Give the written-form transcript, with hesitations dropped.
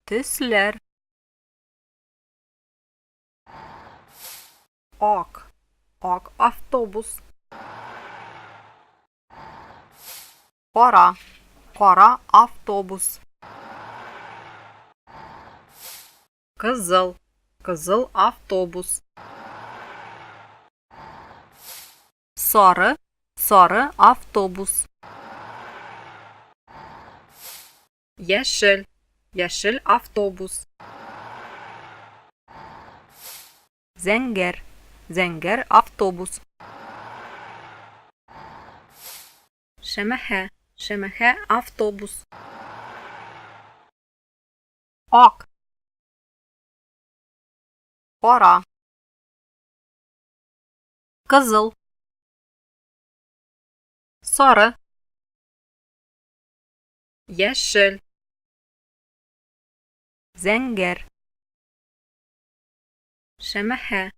Төсләр. Ак, ак автобус. Кара, кара автобус. Кызыл, кызыл автобус. Сары, сары автобус. Яшел, яшел автобус. Зәңгәр, зәңгәр автобус. Шәмәхә, шәмәхә автобус. Ак. Кара. Кызыл. Сары. Яшел. Зәңгәр. Шәмәхә.